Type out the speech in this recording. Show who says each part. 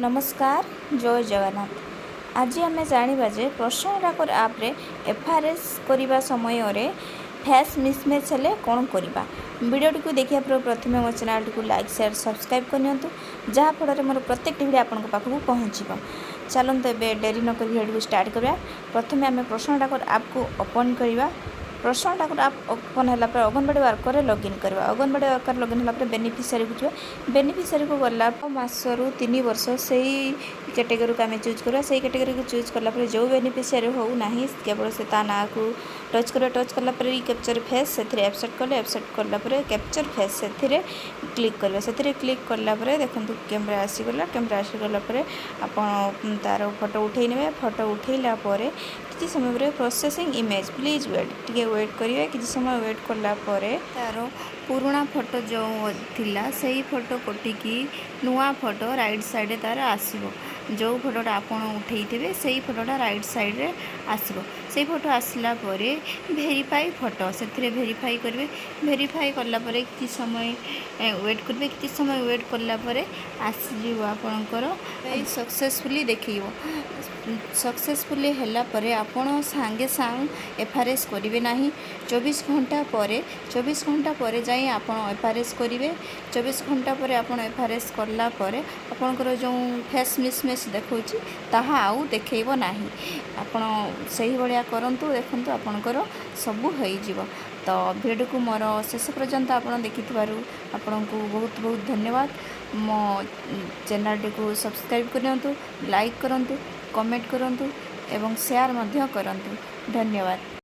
Speaker 1: ନମସ୍କାର, ଜୟ ଜଗନ୍ନାଥ। ଆଜି ଆମେ ଜାଣିବା ଯେ ପୋଷଣ ଟ୍ରାକର ଆପ୍ରେ ଏଫ୍ଆର୍ଏସ୍ କରିବା ସମୟରେ ଫେସ୍ ମିସମ୍ୟାଚ୍ ହେଲେ କ'ଣ କରିବା। ଭିଡ଼ିଓଟିକୁ ଦେଖିବା ପୂର୍ବରୁ ପ୍ରଥମେ ମୋ ଚ୍ୟାନେଲଟିକୁ ଲାଇକ୍, ସେୟାର, ସବସ୍କ୍ରାଇବ୍ କରିନିଅନ୍ତୁ, ଯାହାଫଳରେ ମୋର ପ୍ରତ୍ୟେକଟି ଭିଡ଼ିଓ ଆପଣଙ୍କ ପାଖକୁ ପହଞ୍ଚିବ। ଚାଲନ୍ତୁ, ଏବେ ଡେରି ନକରି ଭିଡ଼ିଓଟିକୁ ଷ୍ଟାର୍ଟ କରିବା। ପ୍ରଥମେ ଆମେ ପୋଷଣ ଟ୍ରାକର ଆପ୍କୁ ଓପନ୍ କରିବା। ପୋଷଣ ଟ୍ରାକର ଆପ୍ ଓପନ୍ ହେଲା ପରେ ଅଙ୍ଗନବାଡ଼ି ୱାର୍କରରେ ଲଗ୍ଇନ୍ କରିବା। ଅଙ୍ଗନବାଡ଼ି ୱାର୍କର ଲଗ୍ଇନ୍ ହେଲା ପରେ ବେନିଫିସିଆରୀକୁ ଯିବା। ବେନିଫିସିଆରୀକୁ ଗଲା ମାସରୁ 3 ବର୍ଷ, ସେଇ କ୍ୟାଟେଗୋରୀକୁ ଆମେ ଚୁଜ୍ କରିବା। ସେଇ କ୍ୟାଟେଗୋରୀକୁ ଚୁଜ୍ କଲା ପରେ ଯେଉଁ ବେନିଫିସିଆରୀ ହେଉ ନାହିଁ, କେବଳ ସେ ତା ନାଁକୁ ଟଚ୍ କରିବା। ଟଚ୍ କଲା ପରେ କ୍ୟାପଚର୍ ଫେସ୍, ସେଥିରେ ଆକ୍ସେପ୍ଟ କଲେ, ଆକ୍ସେପ୍ଟ କଲା ପରେ କ୍ୟାପଚର୍ ଫେସ୍, ସେଥିରେ କ୍ଲିକ୍ କରିବା। ସେଥିରେ କ୍ଲିକ୍ କଲା ପରେ ଦେଖନ୍ତୁ, କ୍ୟାମେରା ଆସିଗଲା। କ୍ୟାମେରା ଆସିଗଲା ପରେ ଆପଣ ତା'ର ଫଟୋ ଉଠାଇ ନେବେ। ଫଟୋ ଉଠାଇଲା ପରେ କିଛି ସମୟ ପରେ ପ୍ରୋସେସିଂ ଇମେଜ୍, ପ୍ଲିଜ୍ ୱେଟ୍, ଟିକେ ୱେଟ୍ କରିବେ। କିଛି ସମୟ ୱେଟ୍ କଲା ପରେ ତା'ର ପୁରୁଣା ଫଟୋ ଯେଉଁ ଥିଲା, ସେଇ ଫଟୋ କଟିକି ନୂଆ ଫଟୋ ରାଇଟ୍ ସାଇଡ଼୍ରେ ତା'ର ଆସିବ। ଯେଉଁ ଫଟୋଟା ଆପଣ ଉଠାଇଥିବେ, ସେଇ ଫଟୋଟା ରାଇଟ୍ ସାଇଡ଼୍ରେ ଆସିବ। ସେଇ ଫଟୋ ଆସିଲା ପରେ ଭେରିଫାଇ ଫଟୋ, ସେଥିରେ ଭେରିଫାଇ କରିବେ। ଭେରିଫାଇ କଲା ପରେ କିଛି ସମୟ ୱେଟ୍ କରିବେ। କିଛି ସମୟ ୱେଟ୍ କଲା ପରେ ଆସିଯିବ ଆପଣଙ୍କର ସକ୍ସେସଫୁଲି ଦେଖେଇବ। ସକ୍ସେସଫୁଲି ହେଲା ପରେ ଆପଣ ସାଙ୍ଗେ ସାଙ୍ଗେ ଏଫ୍ଆର୍ଏସ୍ କରିବେ ନାହିଁ। 24 ଘଣ୍ଟା ପରେ, 24 ଘଣ୍ଟା ପରେ ଯାଇ ଆପଣ ଏଫ୍ଆର୍ଏସ୍ କରିବେ। 24 ଘଣ୍ଟା ପରେ ଆପଣ ଏଫ୍ଆର୍ଏସ୍ କଲା ପରେ ଆପଣଙ୍କର ଯେଉଁ ଫେସ୍ ମିସମ୍ୟାଚ୍ ଦେଖାଉଛି, ତାହା ଆଉ ଦେଖେଇବ ନାହିଁ। ଆପଣ ସେଇଭଳିଆ କରନ୍ତୁ, ଦେଖନ୍ତୁ, ଆପଣଙ୍କର ସବୁ ହୋଇଯିବ। ତ ଭିଡ଼ିଓକୁ ମୋର ଶେଷ ପର୍ଯ୍ୟନ୍ତ ଆପଣ ଦେଖିଥିବାରୁ ଆପଣଙ୍କୁ ବହୁତ ବହୁତ ଧନ୍ୟବାଦ। ମୋ ଚ୍ୟାନେଲଟିକୁ ସବସ୍କ୍ରାଇବ୍ କରିନିଅନ୍ତୁ, ଲାଇକ୍ କରନ୍ତୁ, କମେଣ୍ଟ କରନ୍ତୁ ଏବଂ ସେୟାର ମଧ୍ୟ କରନ୍ତୁ। ଧନ୍ୟବାଦ।